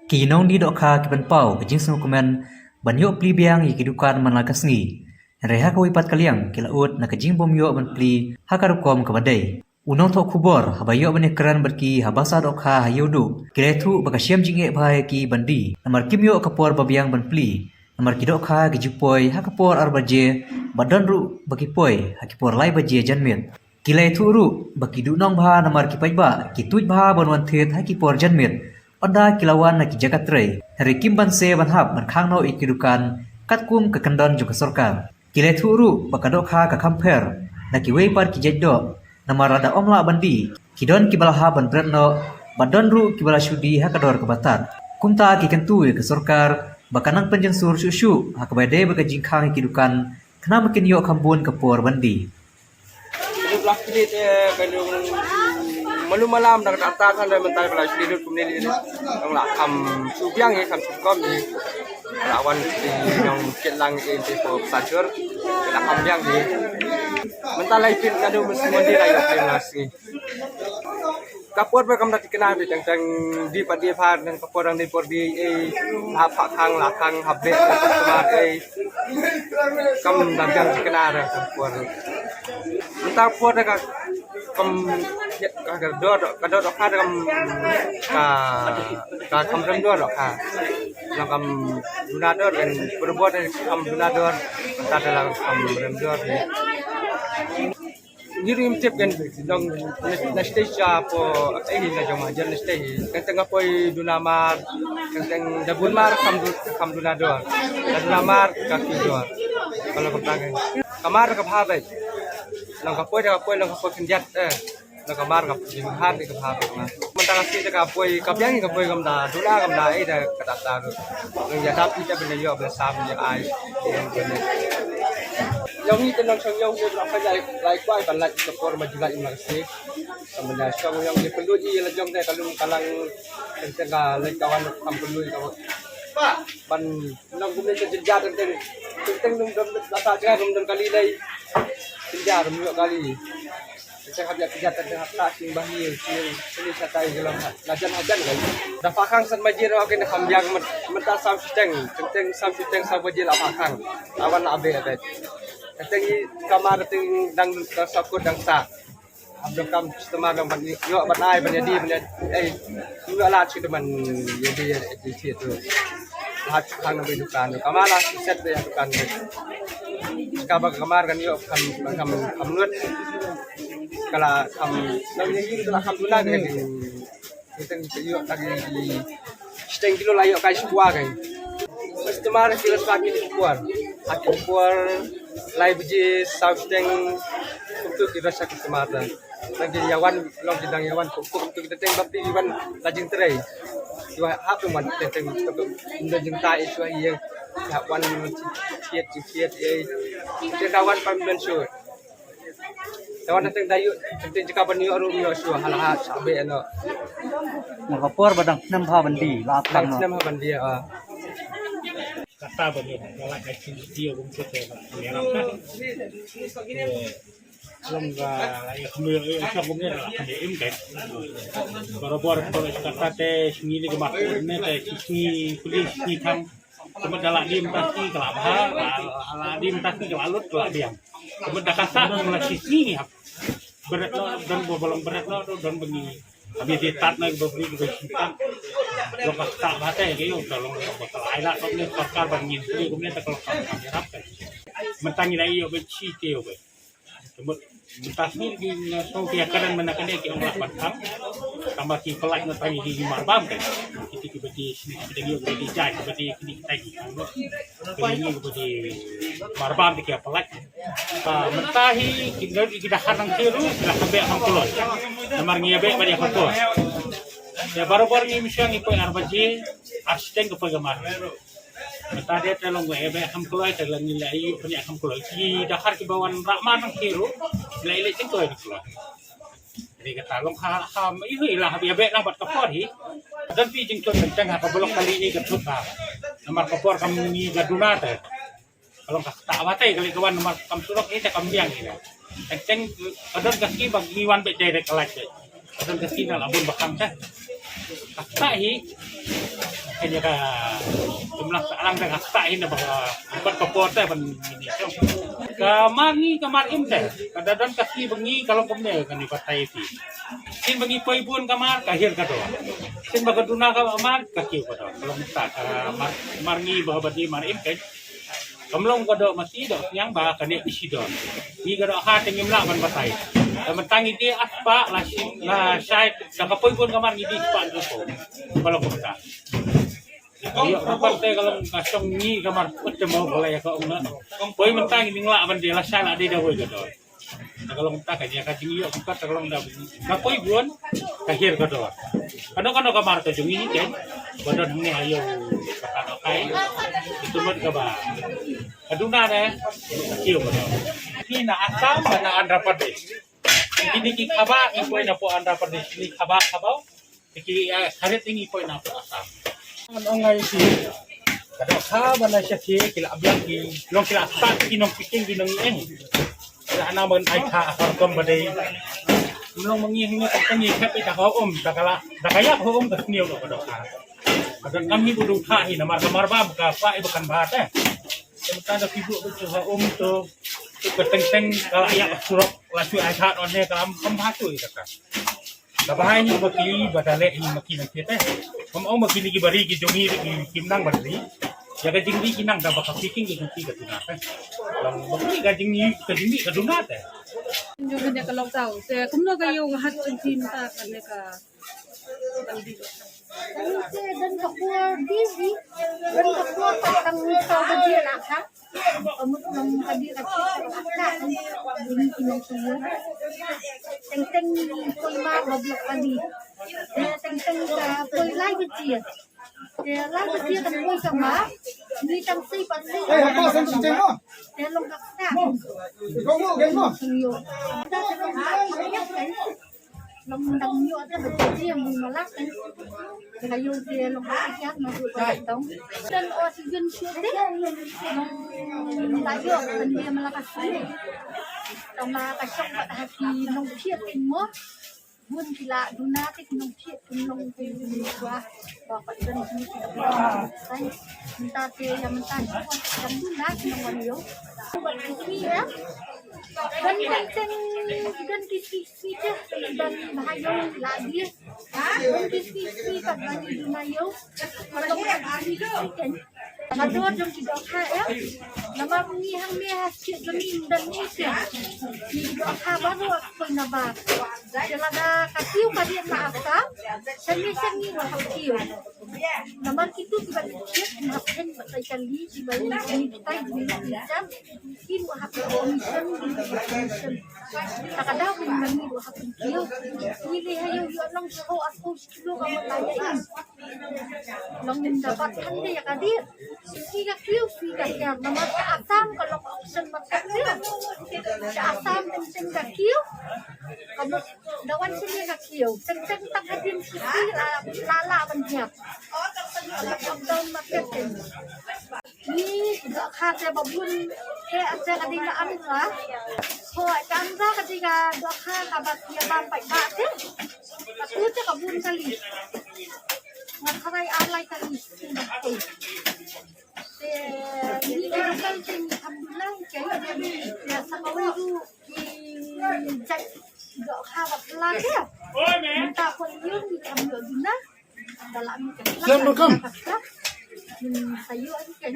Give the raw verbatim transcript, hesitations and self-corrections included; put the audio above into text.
Ki nongdie dohkha ki pynpaw ka jingsngewkmen ban ïoh plie biang ïa ki dukan man la ka sngi. Hynrei ha kawei pat ka liang ki la ud na ka jingbym ïoh ban plie ha ka rukom kaba dei. U nongthoh khubor haba ïoh ban ïakren bad ki ha basa dohkha ha Ïewduh, ki la ïathuh ba ka shem jingeh bha ïa ki ban die namar kim ïoh ka por babiang ban plie. Namar ki dohkha ki ju poi ha ka por ar baje, bad don ruh ba ki poi ha ki por lai baje janmiet. Ki la ïathuh ruh ba ki duhnong bha namar ki paidbah ki tuid bha ban wan thied ha ki por janmiet, ynda ki la wan na ki jaka trei. Hynrei kim banse ban hap ban khang noh ïa ki dukan katkum ka kyndon jong ka sorkar. Ki la ïathuh ruh ba ka dohkha ka kham pher na kiwei pat ki jait doh, namar lada ym lah ban die, ki don kiba la hap ban bret noh, bad don ruh kiba la shu die ha ka dor kaba tad. Kumta ki kyntu ïa ka sorkar ba kan nang pynjynsur shuh shuh ha kaba ïadei bad ka jingkhang ïa ki dukan, khnang ba kin ïoh kham bun ka por ban die. Ka dei ba la khlieh te ka dei malu malam da ka dei mynta ka la khlieh lut kumne lei. Dang la kham shu biang hi, kham shu kom hi. La wan ki nong kit lang ki te ko pasajur. Ka la kham biang hi. Mynta la ipit na du mesti mandi la ïoh la sngi. Ka por ba kam da thikna beit teng teng die pat die pha, teng ka por dang die por die ei, la pha khang la khang hap beh ka customer ei. Kam da biang thikna da ka por. Mynta por da ka kam ka ka dor ka dor ka da kam ka ka kam rem dor ka. Long kam duna dor kan por bor kam duna dor, mynta da la kam rem dor. Ngi ruh ngim tip kan dang na, na stage hapoh, eh, na jong hajan na stage. Kan teng nga poi duna mar, kan teng da bun mar kam du, kam duna dor. Da duna mar ka kiew dor. Ka long kumta kan. Ka mar ka bha beit. Long ka poi da ka poi long ka poi khyndiat, eh. Long ka mar ka poi khyndiat ka bha beit ma. Mynta ka stage ka poi ka biang ka poi kam da duna kam da ei da ka da da ruh. Long ïa dap ïa da ban ïoh ban sam ïa ai. Ïong ngi te nongshong ïong ngi ba pynlait lai kwai ban lait ka por ma ju lait ma ka stage. Ka ma ïa shong ïong ngi pynlut ïa la jong te ka lum ka lang, teng teng ka leit ka wan kam pynlut ka wan. Ban nong kumne ka jynjar teng teng, teng teng nong dom ba sa jngai dom dom kali lei. Jynjar dom ïoh kali. Teng hap ïa pijat teng hap ta sing bah ni sing sini satai gelong ha. Lajan hajan lei. Da pha khang san baje ro kin kham biang mynta sam shiteng. Teng teng sam shiteng sam baje la pha khang. Awan la abe abe. Teng i kamar teng dang dang sakut dang ta. Abdul kam customer dang ban ïoh ban ai ban ïa die ban ïa ei. Ïoh la customer ïa die ïa die tu. La khang na dukan. Kamar la set ïa dukan. Ka ba kamar kan ïoh kham kham kham lut. Ka la kham nang ïa ïa ka la kham duna ka ïa. Kita kita ïoh tang ïa shiteng kilo la ïoh kai shipwa kai. Customer kilo shwa ki por. Ha ki por lai baje saw shiteng kumtu ki rasa customer da. Nang ki ïa wan long ki dang ïa wan kumtu kita teng bapti ïa wan la jingtrei. Ïa hap ïa wan teng teng kumtu ïa jingtai ïa shwa ïa. Ïa wan thied thied ïa. Kita wan pam ben shu. Te wan teng da ïoh teng jaka ban ïoh ruh ïoh shu hala ha sa be no. Nga ka por ba dang snem bha ban die la ap dang snem bha ban die. Kata ban ïoh la ka chin die kum tu te ba ïa rap ka. Long ga ïa kumne ïa sa kumne la ka im kai. Barabor ko kata te sngi ni ka ma ne te sngi kuli sngi thang. Te mut da la die mynta ki ka la bha, la, la die mynta ki ka la lut ka la biang. Te mut da ka sah ka la shi sngi hap. Bret noh, don ba long bret noh, don ba ngi. Abi die tat na ba bri ba shi tat. Long ka sah ba te ke yo, ka long ba ka la ai la ka ne sorkar ba ngi bri kumne ta ka long ka ka rap. Mynta ngi la ïoh ba shi te yo ba. Te mut mynta sngi ki na song ki kren mynta kane ki ong lah ban khang. Tang ba ki pynlait na tang ki marbam kan. Kiti ki ba die sngi ki dang ïoh ki ba die jai ki ba die kini kita ki. Kini ki ba die marbam ki pynlait. Ah, mynta hi ki da ki da khan nang kiru ki da khan beh kham kloi. Namar ngi beh ba die kham kloi. Ïa barabor ngi mynsiem ngi poi ar baje ar shiteng ka poi ka mar. Mynta de te long wei beh kham kloi te long ngi la ïoh pynïaid kham kloi. Ki da khan ki ba wan rah mar nang kiru la ïoh leit jingkloi nang kloi. Ri kata long kha kha i hui la ha beh nang bad ka por hi. Don pi jingtut teng teng ha ka blok kali ni ka tut ha. Namar ka por kam ngi ka duna te. Ka long ka kata ba te kali ka wan namar kam surok ni te kam biang ni. Teng teng ka don ka ski ba ngi wan beh direct ka lait beh. Ka don ka ski na la bun ba khang te. Ka kata hi. Kane ka jumlah ka alang da ka ktah hin ba ka, ba ka por te ban ni. Ka mar ngi ka mar im te. Ka da don ka sngi ba ngi ka long kumne kane batai phi. Sien ba ngi poi bun ka mar ka hiar ka dor. Sien ba ka duna ka mar ka kiew ka dor. Ka long ta ka mar, mar ngi ba ba dei mar im te. Kam long ka doh masi doh sniang ba kane i sidon. Ngi ka doh ha te ngim lah ban batai. Ka mynta ngi dei arspah la shi, la shai, da ka poi bun ka mar ngi dei spah ka poi. Ka long kumta. Ka ïoh ka pat te ka long ka shong ngi ka mar put te mo ka la ïa ka ong na. Poi mynta ngi dei lah ban dei la shai la dei da wei ka doh. Te ka long kumta ka jia ka jingïoh ka pat te ka long da ka poi bun ka hiar ka doh. Kano kano ka mar ka jong ngi te. Ba don hangne ha ïew ka ta ka kai. Itu mut ka ba. Ka duna ne, ka kiew ka dor. Ki na Assam, na Andhra Pradesh. Kine ki khaba, ngi poi na po Andhra Pradesh. Kine khaba, khaba. Ki, eh, kharit ngi poi na po Assam. Ngan ong ngai ki. Ka dohkha ba na sha ki, ki la biang ki, long ki la start ki nongpicking ki nongïeng. Ki la na ban ai kha, ha rukom ba dei. Long ma ngi, ngi, ngi, ngi, khep ïa ka ha um, da ka la, da ka ïap ha um ka sniew doh ka dohkha. Ka dohkha ngi bu dohkha hi namar, namar ba ka pa i ba kan ba te. Ka da ki bu ba ha um to, to ka teng teng ka la ïap surok, la shu ai kha on ne ka lam kam ba tu i ka ka. Ka ba hai ni ba ki ba da le ni ma ki na ki te. Kam ong ma ki ni ki bari ki jong ngi ki kim nang bari. Ïa ka jingri ki nang da ba ka picking ki jong ki ka duna te. Long ba ki ka jingri ka jingri ka duna te. Jong ka ne ka lockdown. Te kumno ka ïoh ka hat jong ki mynta ka ne ka. Te dan ka por di di. Dan ka por ka tang ka ba di la ka. Ka mut nong ka di ka chit ka ka ka. Dun ki nong sumur. Teng teng ni poi ma ba blok ka di. Teng teng ka poi lai ba chit. Te lai ba chit kan poi ka ma. Ni tang sei pa sei. Te long ka ka. Sumur. Long dang ïoh te ba jia mun malak te. Ka ïoh te long ka kiak ma du ba tong. Ten oxygen shu te. Long la ïoh kan dia malak ka shu. Tong ma ka shong ba ha ki nongphiah te mo. Bun ki la duna te ki nongphiah te long te ki wa. Ba pat don ki ki. Sai. Mynta te ïa mynta ki wa. Dang duna ki nong wan ïoh. Ba ki ïa. Don ki teng, don ki sweet sweet eh. Don ba ha ïoh la dir. Don ki sweet sweet pat ba ngi duna ïoh. Ka long ka sweet sweet eh. Ka dor jong ki dohkha eh. Namar ngi hangne ha state jong ngi don ngi seh. Ngi dohkha baroh poi na bar. Te lada ka kiew ka dien na Assam. Shen ngi shen ngi wa ha kiew. Namar kitu kiba dei kitu, kiba hap pen, ba tai kali, kiba dei kitai, kiba dei kitai, kiba hap pen commission, kiba hap pen commission. Ta ka daw pen ngi ba hap pen kiew. Ngi leh ha ïew ïoh long sho a sho kilo ka mut la ïa im. Long ngin da bat tang de ïa ka dei. Sui ka kiew, sui ka kiar. Namar ka Assam ka long auction market kiew. Ka Assam teng teng ka kiew. Ka mut da wan sini ka kiew. Teng teng tang hadien sisi la, la, la ban hiar. Lockdown market teng. Ni dohkha te ba bun te ate ka dei ka Andhra. Ho ka Andhra ka dei ka dohkha kaba ïa bam paidbah te. Ka tu te ka bun kali. Nga tharai ar lai kali. Te ni ka local te ni alhamdulillah, te ni sa kawei ruh ki jait dohkha ba pla te. Mynta ko ni ni alhamdulillah. Dalam ni ka. Siang Welcome. Ni sayur ni kan.